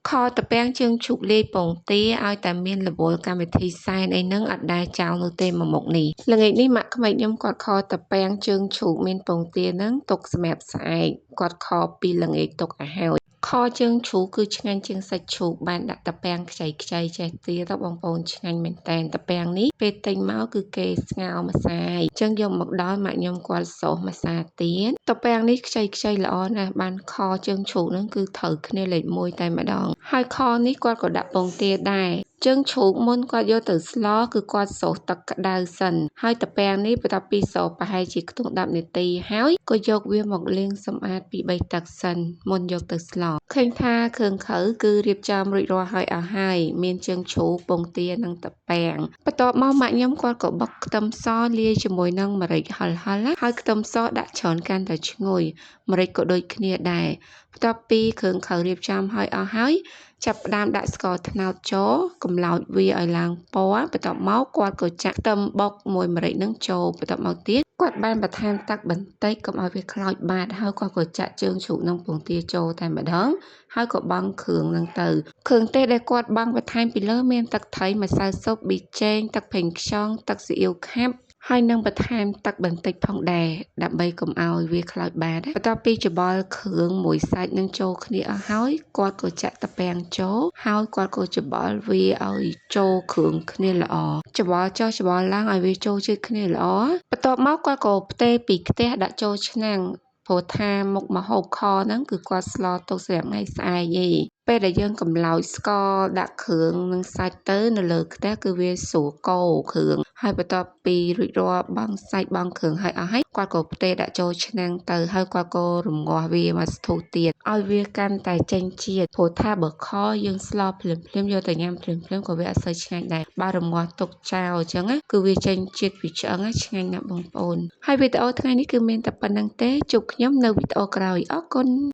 ខត្រពាំងជើងឈូកលាយពងទាឲ្យតែមានរវល់កម្មវិធីសែនអីហ្នឹងអត់ដែលចោលនោះទេមួយមុខនេះល្ងាចនេះម៉ាក់ក្មេកខ្ញុំគាត់ខត្រពាំងជើងឈូកមានពងទាហ្នឹងទុកសម្រាប់ស្អែកគាត់ខពីល្ងាចទុកឲ្យហើយខជើងឈូកគឺឆ្ងាញ់ជាងសាច់ឈូកបានដាក់ត្រពាំងខ្ចីខ្ចីចេះទៀតទៅបងប្អូនឆ្ងាញ់មែនតែនត្រពាំងនេះពេលទិញមកគឺគេស្ងោរម្សាយអញ្ចឹងយកមកដល់ម៉ាក់ខ្ញុំគាត់សូសម្សាទៀតត្រពាំងនេះខ្ចីខ្ចីល្អណាស់បានខជើងឈូកហ្នឹងគឺត្រូវគ្នាលេខ1តែម្ដងហើយខនេះគាត់ក៏ដាក់ពងទាដែរជើងឈូកមុនគាត់យកទៅស្លគឺគាត់សូសទឹកក្តៅសិនហើយត្រពាំងនេះបន្ទាប់ពីសូសប្រហែលជាខ្ទង់10នាទីហើយក៏យកវាមកលាងសម្អាតពី3ទឹកសិនមុនយកទៅស្លឃើញថាគ្រឿងក្រៅគឺរៀបចំរួចរាល់ហើយអស់ហើយមានជើងឈូកពងទានិងត្រពាំងបន្ទាប់មកម៉ាក់ខ្ញុំគាត់ក៏បុកខ្ទឹមសលាយជាមួយនឹងម្រេចហិលៗហើយខ្ទឹមសដាក់ច្រើនកាន់តែឈ្ងុយម្រេចក៏ដូចគ្នាដែរបន្ទាប់ពីគ្រឿងក្រៅរៀបចំហើយអស់ហើយចាប់ផ្ដើមដាក់ស្ករត្នោតចូលកម្លោចវាឲ្យឡើងពណ៌បន្ទាប់មកគាត់ក៏ចាក់ខ្ទឹមបុកមួយម្រេចនឹងចូលបន្ទាប់មកទៀតគាត់បានបន្ថែមទឹកបន្តិចកុំឲ្យវាខ្លោចបាតហើយគាត់ក៏ចាក់ជើងជ្រូកនិងពងទាចូលតែម្ដងហើយក៏បង់គ្រឿងនឹងទៅគ្រឿងទេសដែលគាត់បង់បន្ថែមពីលើមានទឹកត្រីម្សៅស៊ុបប៊ីចេងទឹកប្រេងខ្យងទឹកស៊ីអ៊ីវខាប់ហើយនឹងបន្ថែមទឹកបន្តិចផងដែរដើម្បីកុំឲ្យវាខ្លោចបាតបន្ទាប់ពីច្បល់គ្រឿងមួយសាច់នឹងចូលគ្នាអស់ហើយគាត់ក៏ចាក់ត្រពាំងចូលហើយគាត់ក៏ច្បល់វាឲ្យចូលគ្រឿងគ្នាល្អច្បល់ចុះច្បល់ឡើងឲ្យវាចូលជាតិគ្នាល្អបន្ទាប់មកគាត់ក៏ផ្ទេរពីខ្ទះដាក់ចូលឆ្នាំងព្រោះថាមុខម្ហូបខហ្នឹងគឺគាត់ស្លទុកសម្រាប់ថ្ងៃស្អែកឯងពេលដែលយើងកម្លោចស្ករដាក់គ្រឿងនិងសាច់ទៅនៅលើខ្ទះគឺវាស្រួលកូរគ្រឿងហើយបន្ទាប់ពីរួចរាល់បង់សាច់បង់គ្រឿងហើយអស់ហើយគាត់ក៏ផ្ទេរដាក់ចូលឆ្នាំងទៅហើយគាត់ក៏រំងាស់វាមកស្ទុះទៀតឲ្យវាកាន់តែចេញជាតិព្រោះថាបើខយើងស្លភ្លាមភ្លាមយកទៅញ៉ាំភ្លាមភ្លាមក៏វាអត់សូវឆ្ងាញ់ដែរបើរំងាស់ទុកចោលអញ្ចឹងគឺវាចេញជាតិពីឆ្អឹងឆ្ងាញ់ណាស់បងប្អូនហើយវីដេអូថ្ងៃនេះគឺមានតែប៉ុណ្្នឹងទេជួបខ្ញុំនៅវីដេអូក្រោយអរគុណ។